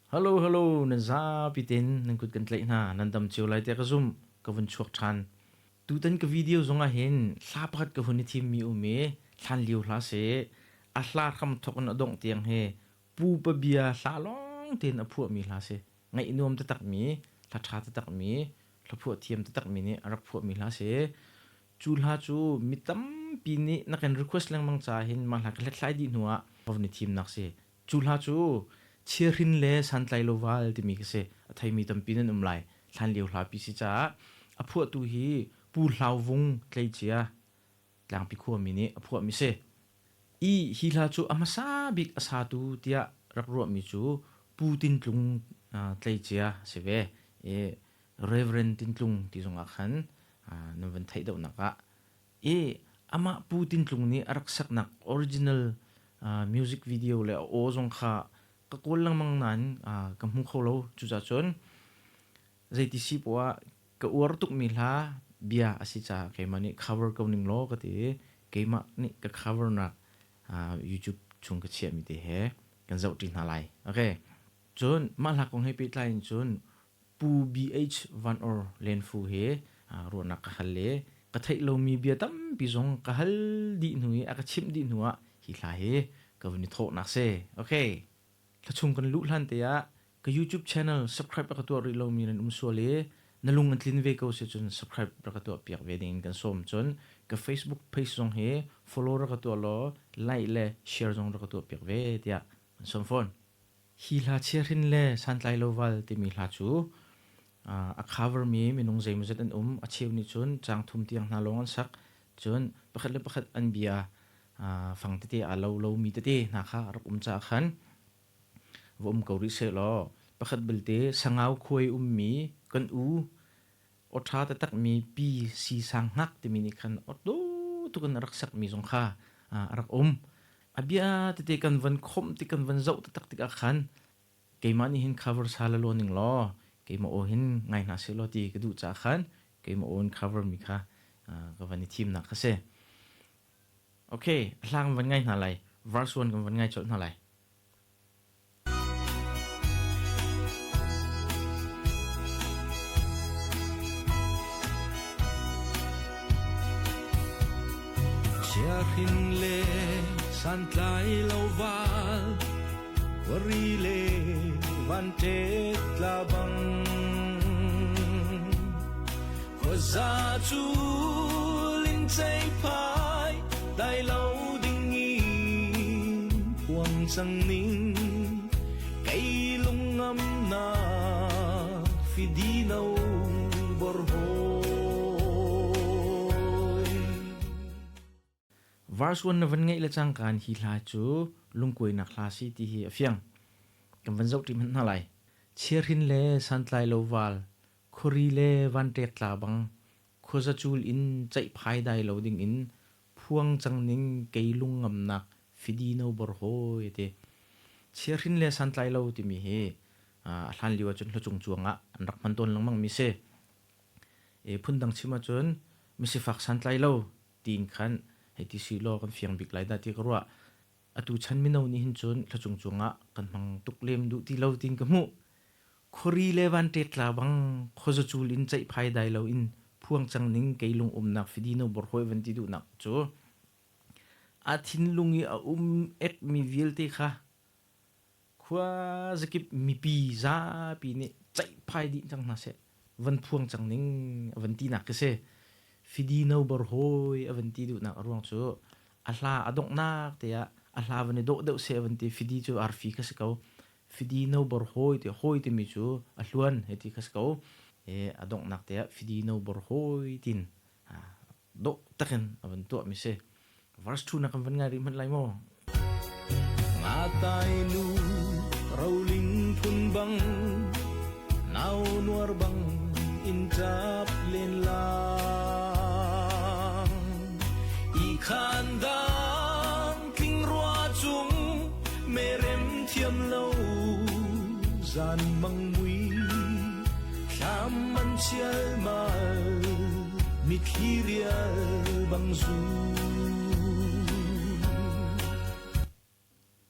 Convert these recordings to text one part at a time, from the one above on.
Hello hello nan zapi ten nan kut kan tlaih hna nan dam cio lai tiah ka zumh ka vun chuak ṭhan. Tutan ka video zong ah hin hla pakhat ka hun i thimmi um i hlan lio hla si a hla hram thok in a dongh tiang hi pupa bia hla lawng tein a phuahmi hla si ngaih nuam taktakmi hla ṭha taktakmi hla phuah thiam taktakmi nih a rak phuahmi hla si cu hla cu mi tampi nih na kan request lengmang caah hin mah hla ka hlathlai dih hnu ah ka vun i thimnak si cu hla cu Chiahrin le Santlai Lo Val timi ka si a theimi tampi nan um lai hlan lio hla pi si caah a phuahtu hi Pu Hlau Vung Tleicia Tlangpi khuami nih a phuahmi si. I hi hla cu a hmasa bik a satu tiah rak ruahmi cu Pu Tin Tlung tleicia a si ve. I Reverend Tin Tlung ti zongah khan nan van theih deuhnak ah i amah Pu Tin Tlung nih a rak saknak original music video le a aw zong kha ka kawl lengmang nain ka hmu kho lo. Cucaah cun zeiti si poah ka uar tukmi hla bia a si caah keimah nih cover ko ning law ka ti i keimah nih ka cover nak YouTube chung ka chiahmi te he kan zoh ṭi hna lai. Okay. Cun mah hla kong he pehtlai in cun Pu BH Van Or Lenfu he ruahnak ka hal le ka theih lomi bia tampi zong ka hal dih hnu i a ka chimh dih hnu ah hi hla hi ka vun i thawhnak si. Okay. Thla chung kan luh hlan te ah ka YouTube channel subscribe a ka tuah rih lomi nan um sual i na lung an tlin ve ko si cun subscribe rak ka tuah piak ve ding in kan sawm. Cun ka Facebook page zong hi follow rak ka tuah law like le share zong rak ka tuah piak ve tiah kan sawm fawn. Hi hla chiahrin le santlai lo val timi hla cu a cover mi minung zeimawzat an um. A cheu nih cun caang thum tiang hna lawng an sak. Cun pakhat le pakhat an bia fang tete aa lo lomi tete hna kha a rak um caah khan va um ko rih sehlaw pakhat belte Sangau khuai ummi kan u awṭha taktakmi Pi Si Sang Hngak timi nih khan awṭaw tuk in a rak sakmi zong kha a rak um. A bia tete kan van khawmh tik kan van zoh taktak tikah khan keimah nih hin cover sa la law ning law keimah aw hin ngai hna sehlaw ti ka duh caah khan keimah aw in cover mi kha ka van i thimnak kha si. Okay, a hla kan van ngai hna lai. Verse 1 kan van ngai colh hna lai. Chiahrin le santlai lo val khuari le van ṭet tla bang khuaza cu lincei phai dai lo ding in phuang cang ning kei lungngam nak fidino borhoi Verse 1 na van ngeih le cangkaan hi hla cu lungkuainak hla si ti hi a fiang. Kan van zoh ṭi hmanh hna lai. Chiahrin le santlai lo val, khuari le vanṭek tla bang, khuazacul in ceihphai dai lo ding in phuang cang ning kei lungngamnak fidi no bor hawi a ti. Chiahrin le santlai lo timi hi a hlan lio ahcun hlacung cuang ah an rak hman tawn lengmang mi si. E phundang chim ahcun misifak santlai lo tiin khan hei ti si law kan fiang bik lai dah ti ka ruah. Atu chan mino nih hin cun hlacung cungah kan hmang tuk lem duh ti lo tiin ka hmuh. Khuari le vanṭet tla bang khuazacul in ceihphai dai loin phuang cang ning kei lung umnak fidino borhawi van ti duhnak cu a thinlung i a um ekmi vialte kha khua zakip mipi zapi nih ceihphai dih cang hna seh van phuang cang ning a van tinak khi si fidino borhawi a van ti duhnak a ruang cu a hla a donghnak te ah a hla van i dawh deuh seh a van ti fidi cu arfi kha si ko Fidi no bor hawi ti hawi timi cu a hluan hei ti kha si ko. E a donghnak te ah fidi no bor hawi tin dawh takin a van tuah mi si. Verse 2 na kan van ngai rih hmanh lai maw? Nga tai nu roling phun bang nau nuar bang in tap len lang i khan dang tling rua cung merem thiam lo zan mang mui thlam man chial mal mitthli rial bang zu.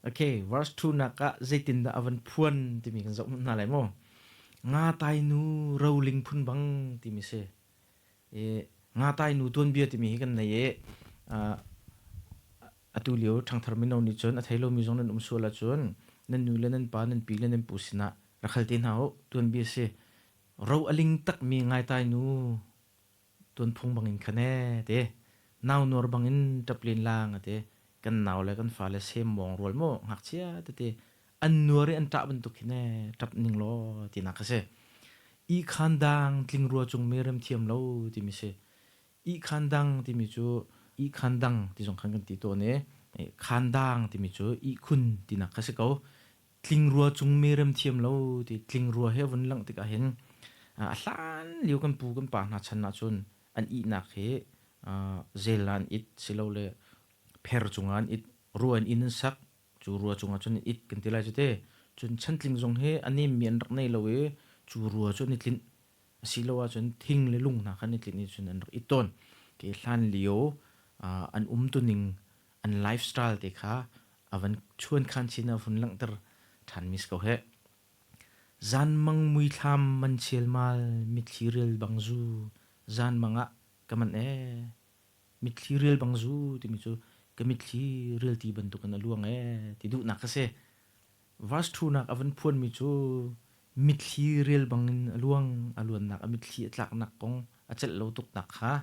Okay, verse 2 nak ah zeitindah a van phuan timi kan zoh hna lai maw? Nga tai nu roling phun bang timi si. E, nga tai nu tuanbia timi hi kan nei e atu lio ṭhangthar mino nih cun a thei lomi zong nan um sual ahcun nan nu le nan pa nan pi le nan pu sinah rak hal te hna u tuanbia si. Ro a ling takmi ngaitai nu tuanphung bangin khan ee ti nau nuar bangin ṭap len lang a ti kan nau le kan fale sem mawng rual maw ngakchia tete an nuar i an ṭah bantuk hin ee ṭap ning law tinak a si ihkhan dang tling rua cung mi rem thiam lo timi si ihkhan dang timi cu ihkhan dang ti zong khan kan ti tawn i khan dang timi cu ihkhun tinak kha si ko Tlingrua cung merem thiam lo ti tlingrua he vun langh tikah hin a hlan lio kan pu kan pa hna chan ahcun an ihnak hi zel ah an it silole pher cungah an it rua in inn an sak cu rua cungah cun an it kan ti lai cu te cun chantling zong hi a nemmi an rak nei lo i cu rua cu an i tlinh asiloah cun thing le lung hna kha an i tlinh i cun an rak it tawn ke hlan lio an umtuning an lifestyle te kha a van chuankhan chin a vun langhter ṭhanmi si ko heh. Zanmang muithlam man chialmal mitthli rial bang zu zanmang ah ka manh ee mitthli rial bang zu timi cu ka mitthli rial ti bantukin a luang ee ti duhnak ka si. Verse 2 nak a van phuanmi cu mitthli rial bangin a luang a luannak a mitthli a tlaknak kong a celh lo tuknak kha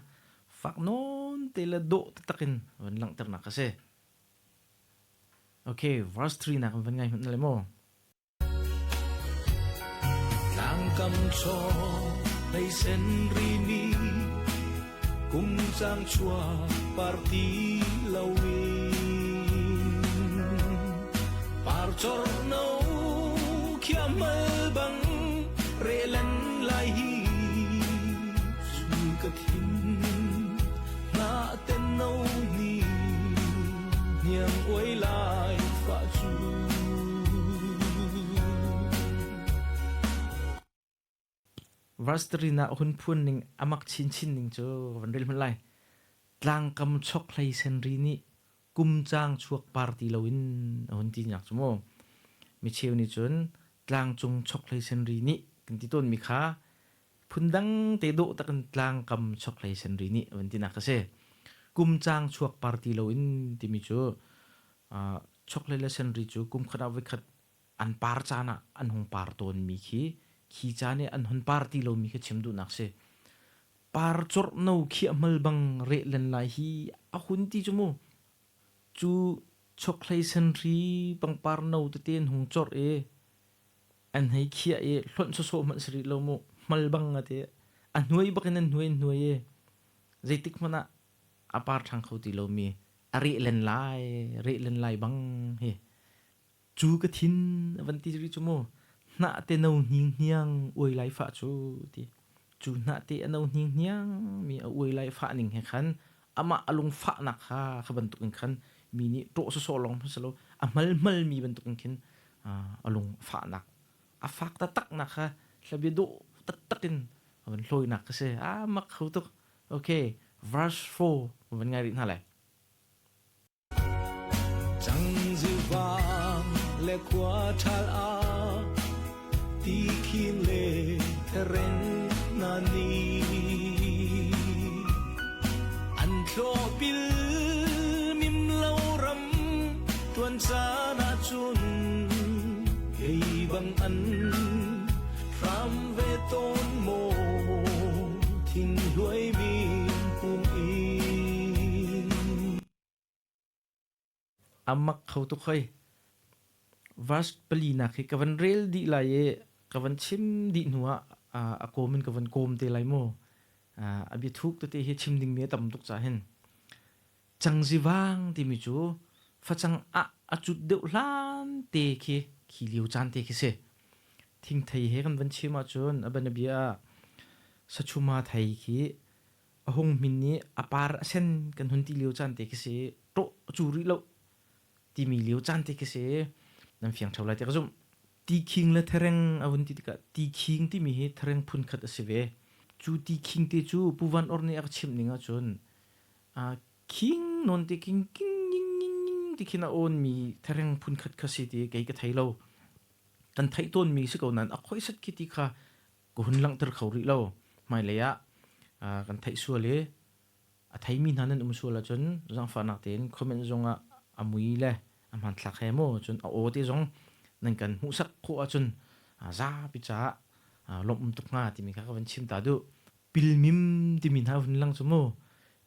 fak nawn te le dawh taktak in a van langhternak a si. Okay, verse 3 nak van ngai hmanh le maw? Tlangkam chaw leisen rini kum cang chuak parti loin parchor no khiamal bang relan lai hi chu ka thin na ten no ni niang uai lai fa chu. Verse 3 na hun phun ning amak chinchin ning cu van rel hmanh lai. Tlangkam chokhlei senri nih kumcang chuak par ti loin a hun ti nak cu mu. Micheu nih cun tlangcung chokhlei senri nih kan ti tawn mi kha phundang te dawh takin tlangkam chokhlei senri nih van ti nak a si. Kumcang chuak par ti loin timi cu chokhlei le senri cu kum khat ah voikhat an par caan ah an hung par tawnmi khi khi caan i an hun par ti lomi khi chim duhnak si. Par corh no khiah hmal bang reh len lai hi a hun ti cu mu. Cu chokhlei senhri pangpar no tete an hung corh i an hei khiah i hlonh sawsawh hmanh si rih lo mu hmal bang a ti. A hnuai bakin an hnuai an hnuai i zeitik hmanh ah a par ṭhang kho ti lomi a reh len lai reh len lai bang hi Cu ka thin a van ti rih cu mu. Hnah te no hning hniang uai lai fah cu ti. Cu hnah te a no hning hniang mi a uai lai fah ning he khan amah a lung fahnak kha kha bantuk in khan mi nih ṭawh sawsawh lawng hmanh si lo a hmal hmal mi bantuk in khin a lung fahnak a fak taktak nak kha hlabia dawh taktak in a van hlawinak ka si a mak kho tuk okay verse 4 van ngai rih hna lai. Cangzivang le khua ṭhal ah tikhin le thereng hna nih an thlawhpil mim lo ram tuan caan ahcun kei bang an hram ve tawn maw thinghluai min pum in. A mak kho tuk hoi. Verse palinak hi ka van rel dih lai i ka van chim dih hnu ah a kawm in ka van kawm te lai mu. A biathuk tete hi chim dingmi a tam tuk ca hin. Cangzivang timi cu facang ah a cut deuh hlan te khi khi lio caan te khi si. Thingthei he kan van chim ahcun a bianabia ah sachuma thei khi a hung hmin i a par a sen kan hun ti lio caan te khi si ṭawh a cu rih lo timi lio caan te khi si nan fiang ṭheo lai ti ka zumh. Tikhing le thereng a vun ti tikah tikhing timi hi thereng phun khat a si ve. Cu tikhing te cu Pu Van Or nih a ka chimh ning ahcun king nawn te king king ning ning ning ti khin a awn mi thereng phunkhat kha si ti kei ka thei lo. Kan theih tawn mi si ko nain a khoisat khi ti kha ka hun langhter kho rih lo. Hmailei ah kan theih sual i a theimi hna nan um sual ahcun zaangfahnak tein comment zong ah a mui le a hmanthlak he maw cun a aw te zong nan kan hmuhsak khawh ahcun zapi caah lawmh um tuk hnga timi kha ka van chim ta duh. Pilmim timi hna hun lang cu mu.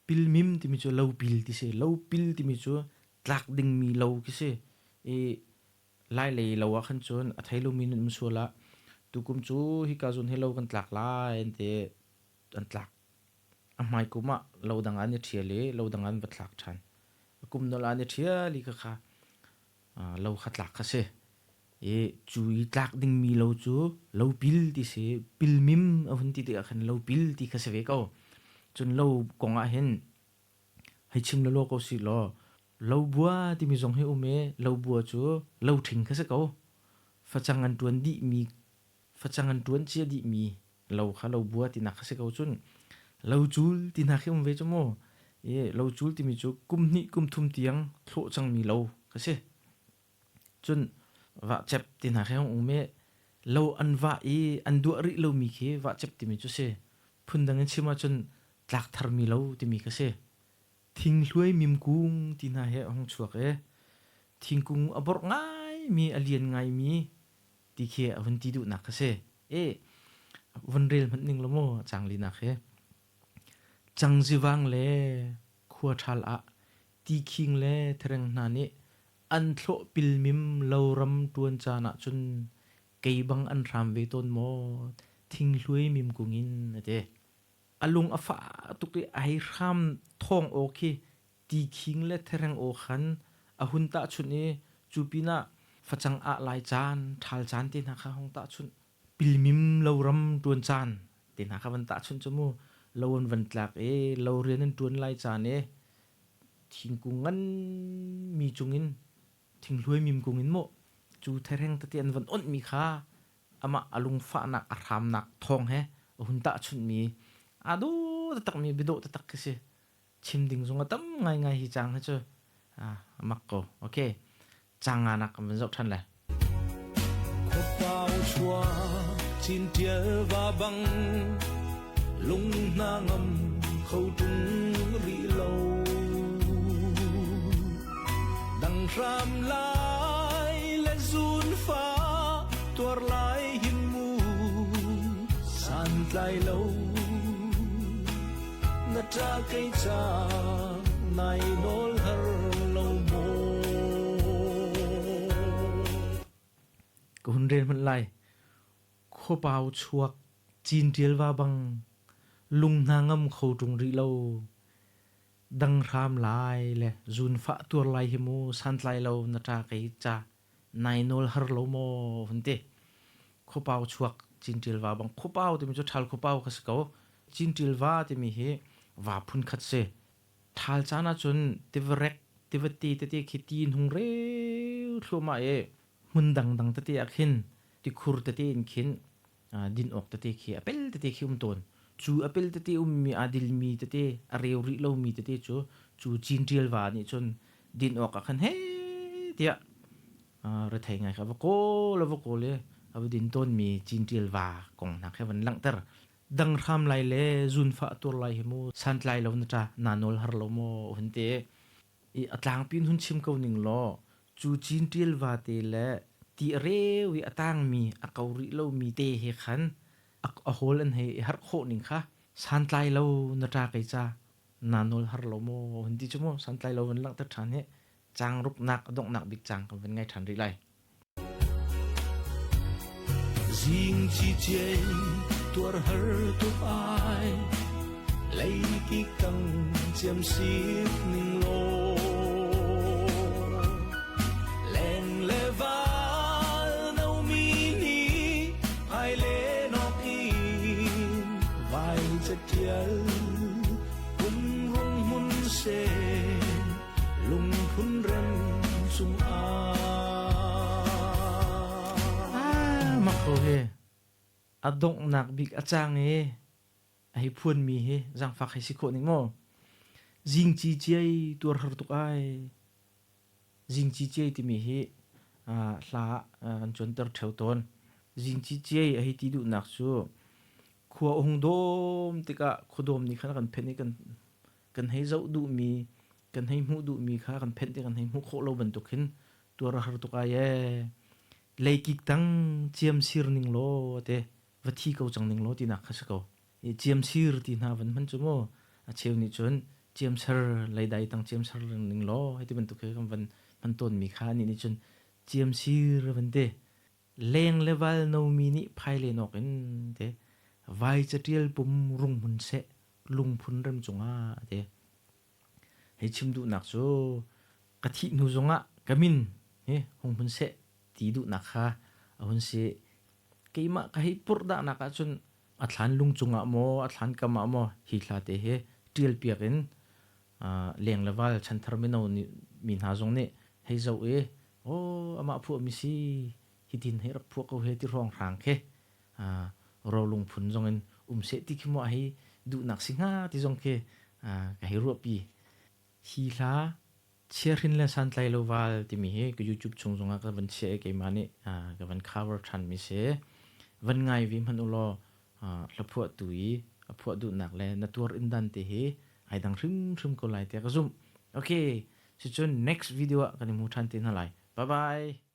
Pilmim timi cu lopil ti si. Lopil timi cu tlak dingmi lo khi si. I Lai lei lo ah khan cun a thei lomi nan um sual ah tukum cu hika zawn hi lo kan tlak lai an ti an tlak. A hmai kum ah lo dang ah an i ṭhial i lo dang ah an va thlak ṭhan. A kum nolh ah an i ṭhial i khakha lo kha tlak kha si. I cu i tlak dingmi lo cu lopil ti si. Pilmim a hun ti tikah khan lopil ti kha si ve ko. Cun lo kong ah hin hei chim lawlaw ko sih law lobua timi zong hi um i lobua cu lo ṭhing kha si ko. Facang an ṭuan dihmi facang an ṭuan cia dihmi lo kha lobua tinak kha si ko cun locul tinak hi um ve cu mu. I locul timi cu kum hnih kum thum tiang thlawh cangmi lo kha si. Cun vahcep ti hna khi hung um i lo an vah i an duah rih lomi khi vahcep timi cu si. Phundang in chim ahcun tlak tharmi lo timi kha si. Thinghluai mimkung ti hna hi a hung chuak i thingkung a borh ngaimi a lian ngaimi ti khi a hun ti duhnak kha si. E vun rel hmanh ning law maw cang linak hi. Cangzivang le khua ṭhal ah tikhing le thereng hna nih an thlawh pilmim loram ṭuan caan ah cun kei bang an hram ve tawn maw thinghluai mim kung in a ti. A lung a fah tuk i a hei hram thawng aw khi tikhing le thereng aw khan a hun tahchunh i cu pinah facang ah lai caan, ṭhal caan te hna kha hung tahchunh. Pilmim loram ṭuan caan te hna kha van tahchunh cu mu. Lo an van tlak i lo rian an ṭuan lai caan i thingkung nganmi cungin thinghluai mimkung in maw cu thereng tete an van onhmi kha amah a lungfahnak a hramnak thawng he a hun tahchunhmi aa dawh taktakmi biadawh taktak khi si. Chim ding zong a tam ngaingai hi caang hi cu a mak ko. Okay. Caang nganak kan van zoh ṭhan lai. Khuapau chua chin ṭial va bang lung hna ngam kho ṭung rih lo. Dang hram lai le zun fa tuar lai hin mu santlai lo. Na ṭa kei ca nai nawl har lo maw? Ka hun rel hmanh lai. Khuapau chuak cin ṭial va bang lung hna ngam kho ṭung rih lo. Dang hram lai le zun fah tuar lai hi mu santlai lo na ṭa kei ca nai nawl har lo maw hun ti. Khuapau chuak cinṭil va bang khuapau timi cu ṭhal khuapau kha si ko. Cinṭil va timi hi va phun khat si. Ṭhal caan ahcun tivarek tivate tete khi ti in hung reu thluahmah i hmun dangdang tete ah khin tikhur tete in khin din awk tete khi a pel tete khi um tawn. Cu a pel tete ummi aa dilmi tete a reu rih lomi tete cu cu cinṭial va nih cun din awk ah khan he tiah rethei ngai kha va kawl a va kawl i a va din tawnmi cinṭial va kong hna khi van langhter. Dang hram lai le zunfah tuar lai hi mu santlai lo na ṭa naa nawl har lo maw hun ti. I a tlangpi in hun chim ko ning law cu cinṭial vate le ti a reu i a tangmi a ko rih lomi te he khan a hawl an hei i harh khawh ning kha santlai lo na ṭa kei ca naa nawl har lo maw hun ti cu mu santlai lo van langhter ṭhan hi caang ruknak a donghnak bik caang kan van ngai ṭhan rih lai. Zing ci tuar har tuk ai lei ki kang chiam sik ning law leng le val no mi ni ai le nok in vai chatial pum rung mun se lungphun rem cung ah. Mak ko hi. A donghnak bik a cang i a hei phuanmi hi zaangfak hei si khawh ning maw? Zingci ciai tuar har tuk ai. Zingci ciai timi hi hla kan cuanter ṭheo tawn. Zingci ciai a hei ti duhnak cu khua a hung dawm tikah khuadawm nih khan a kan phenh i kan kan hei zoh duhmi, kan hei hmuh duhmi kha kan phenh ti kan hei hmuh khawh lo bantuk hin tuar a har tuk ai ee. Leikik tang ciamsir ning law te va thi ko cang ning law tinak kha si ko. I ciamsir ti hna van hman cu mu a cheu nih cun ciamser leidai tang ciamser ning law hei ti bantuk khi kan van hman tawnmi kha anih nih cun ciamsir van ti. Leng le val nomi nih phai len awk in te vai catial pum rung hmun seh lungphun rem cungah a ti. Hei chim duhnak cu ka thih hnu zongah ka min hi hung hmun seh ti duhnak kha a hun si. Keimah ka hei purhdahnak ahcun a thlan lung cungah maw a thlan kam ah maw hi thla te hi ṭial piak in leng le val chanthar mino mi hna zong nih hei zoh i aw amah phuahmi si hitin hei rak phuah ko he ti hrawng hrang khi rolung phun zong in um seh ti khi maw hei duhnak si hnga ti zong khi ka hei ruahpi. Hi hla Chiahrin le santlai lo val timi hi ka YouTube chung zongah ka van chiah i keimah nih ka van cover ṭhanmi si. Van ngai vi hmanh u law hlaphuahtu i a phuah duhnak le na tuar in dan te hi ai dang hrimhrim ko lai tiah ka zumh. Okay, sicun next video ah kan i hmu ṭhan te hna lai. Bye bye.